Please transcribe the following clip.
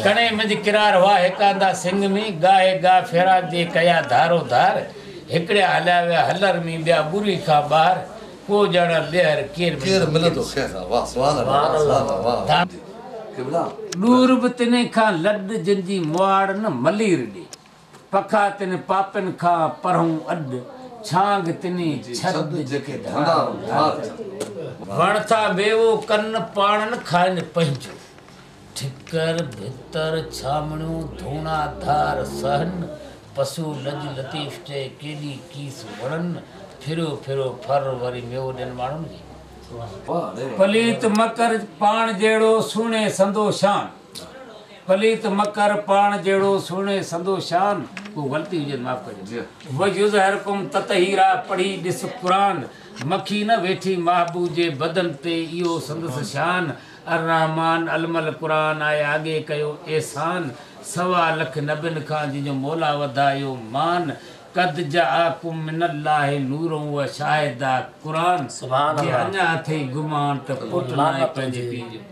ڪڻي منجهه ڪرار هئا، هيڪاندا سنگ ۾، گاهي گاهه ڦيرا جي ڪيا ڌارو ڌار، هڪڙيا هليا ويا هلر ۾، ٻيا ٻوري کان ٻاهر، ڪو ڄاڻان ٻيهر ڪير ملندو ڪنهن سان. ڏور به تنهن کان لڏ، جن جي مهاڙ نه ملير ڏي. پکا تن پاپن کان پرهون اڏ، ڇانگ تني ڇڏ جيڪي ڌنارون ڌار ٿين. وڻ ٿا ميوو ڪن، پاڻ نه کائن پنهنجو. ٺڪر، ڀتر، ڇانوڻيون، ڌوڻا ڌار سهن. پسو لڄ لطيف چئي، ڪيڏي ڪيس وڻن. ڦريو ڦريو ڦر، وري ميوو ڏين ماڻهن کي. پليت م ڪر پاڻ جهڙو، سهڻي سندو شان. پليت م ڪر پاڻ جهڙو سهڻي سندو شان ڪو غلطي هجي ته معاف ڪجو. ويطهرڪم تطهيرا پڙهي ڏس قرآن مکي نه ويٺي محبوب جي بدن تي اهو سندس شان الرحمان علم القرآن آهي آگي ڪيو احسان سوا لک نبين کان جنهن جو مولا وڌايو مان قد جاءڪم من الله نور و شاهد آ قرآن جي اڃا اٿئي گمان ته پٽ ناهي پنهنجي پيء جو.